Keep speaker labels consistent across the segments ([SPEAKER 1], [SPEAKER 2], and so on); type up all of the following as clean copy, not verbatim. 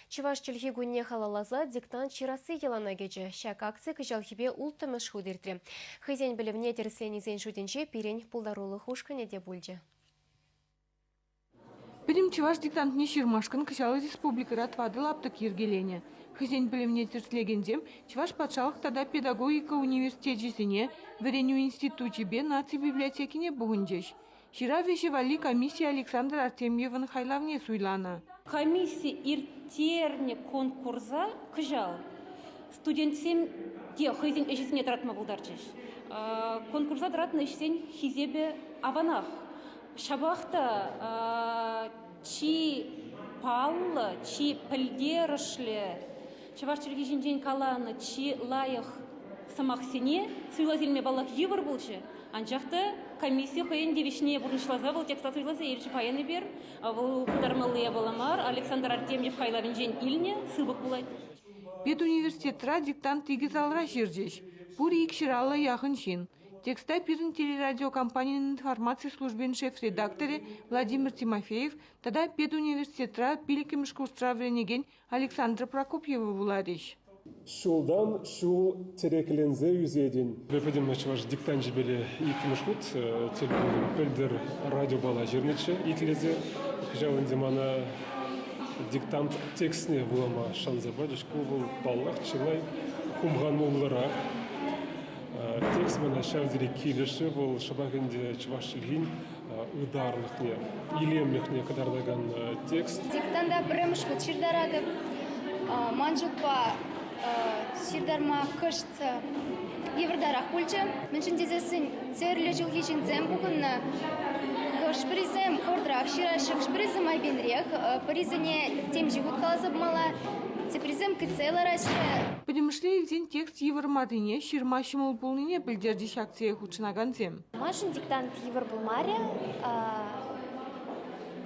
[SPEAKER 1] Чӑваш чӗлхи кунне халалласа диктант ҫырасси йӑлана кӗчӗ. Ҫак акци кӑҫалхипе улттӑмӗш хут иртрӗ. Хӑйсен пӗлӗвне тӗрӗсленисен шутӗнче пирӗн пултарулӑх ушкӑнӗ те пулчӗ.
[SPEAKER 2] Пӗтӗм чӑваш диктантне ҫырмашкӑн кӑҫал республикӑра тӑватӑ лаптӑк йӗркеленӗ. Хӑйсен пӗлӗвне тӗрӗслекенсем Чӑваш патшалӑх тата педагогика университечӗсене, вӗренӳ институчӗпе наци библиотекине пухӑнчӗҫ. Ҫырав ӗҫӗ валли комисси Александр Артемьевӑн хайлавне суйланӑ.
[SPEAKER 3] Комисси ирттернӗ конкурса кӑҫал студентсем те хӑйсен ӗҫӗсене тӑратма пултарчӗҫ. Конкурса тӑратнӑ ӗҫсен хисепӗ аванах. Ҫапах та чи паллӑ, чи пӗлтерӗшлӗ чӑваш чӗлхи ҫинчен каланӑ чи лайӑх сӑмахсене суйласа илме, паллах, йывӑр пулчӗ. Анчах та комисси хӑйӗн тивӗҫне пурнӑҫласа вӑл текста суйласа илчӗ. Паян эпир вӑл пытармалли япала мар, Александр Артемьев хайлавӗнчен илнӗ сыпӑк пулать.
[SPEAKER 2] Педуниверситетра диктант икӗ залра ҫырчӗҫ. Пур икҫӗр яхӑн ҫын. Текста пирӗн телерадиокомпанин информаци службин шеф-редакторӗ Владимир Тимофеев тата педуниверситетра пиллӗкмӗш курсра вӗренекен Александра Прокопьева вуларӗҫ.
[SPEAKER 4] Ҫултан ҫул тӗрекленсе ӳсетӗн. Пӗтӗм чӑваш диктанчӗпеле иккӗмӗш хут тӗл пултӑм. Пӗлтӗр радиопала ҫырнӑччӗ итлесе. Кӑҫал ӗнтӗ мана диктант текстне вулама шанса пачӗҫ. Ку вӑл, паллах, чылай хумхануллӑрах. Текст мана ҫав тери килӗшрӗ. Вӑл шӑпах ӗнтӗ чӑваш чӗлхин ытарлӑхне, илемлӗхне кӑтартакан текст.
[SPEAKER 5] Диктанта пӗрремӗш хут ҫыртаратӑп. Ман шутпа ҫыртарма кӑшт йывӑртарах пулчӗ. Мӗншӗн тесессӗн тӗрлӗ ҫулхи ҫынсем пухӑннӑ. Хӑш-пӗрисем хӑвӑртрах ҫыраҫҫӗ, хӑш-пӗрисем майпенрех. Пӗрисене темиҫе хут каласа памалла, теприсем кӗтсе лараҫҫӗ.
[SPEAKER 2] Пӗтӗмӗшле илсен текст йывӑр маррине, ҫырма ҫӑмӑл пулнине пӗлтерчӗҫ акцие хутшӑнакансем.
[SPEAKER 6] Маншӑн диктант йывӑр пулмарӗ.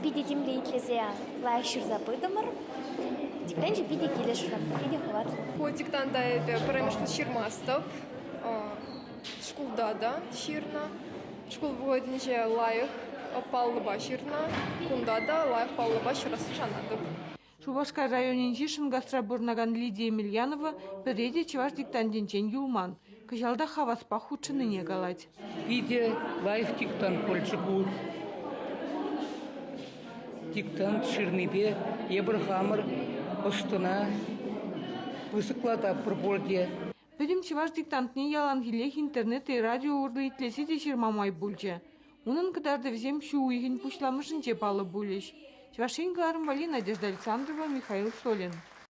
[SPEAKER 6] Питӗ тимлӗ итлесе лайӑх ҫырса пытӑмӑр. Диктанчӗ питӗ килӗшрӗ, питӗ хӑватлӑ.
[SPEAKER 7] Ку диктанта эпӗ пӗрремӗш хут ҫырмастӑп. Шкулта та ҫырнӑ. Шкул вӑхӑтӗнче лайӑх паллӑпа ҫырнӑ. Кунта та лайӑх паллӑпа ҫырасса шанатӑп.
[SPEAKER 2] Шупашкар районӗнчи Шӑнкасра пурӑнакан Лидия Емельянова пӗрре те чӑваш диктантӗнчен юлман. Кӑҫал та хаваспах хутшӑннине калать.
[SPEAKER 8] Питӗ лайӑх диктант пулчӗ ку. Диктант ҫырнипе эпир хамӑр ӑс-тӑна пысӑклататпӑр пурте.
[SPEAKER 2] Пӗтӗм чӑваш диктантне яланхиллех интернет е радио урлӑ итлесе те ҫырма май пулчӗ. Унӑн кӑтартӑвӗсем ҫу уйӑхӗн пуҫламӑшӗнче паллӑ пулӗҫ. Чӑваш Ен кӑларӑм валли Надежда Александрова, Михаил Солин.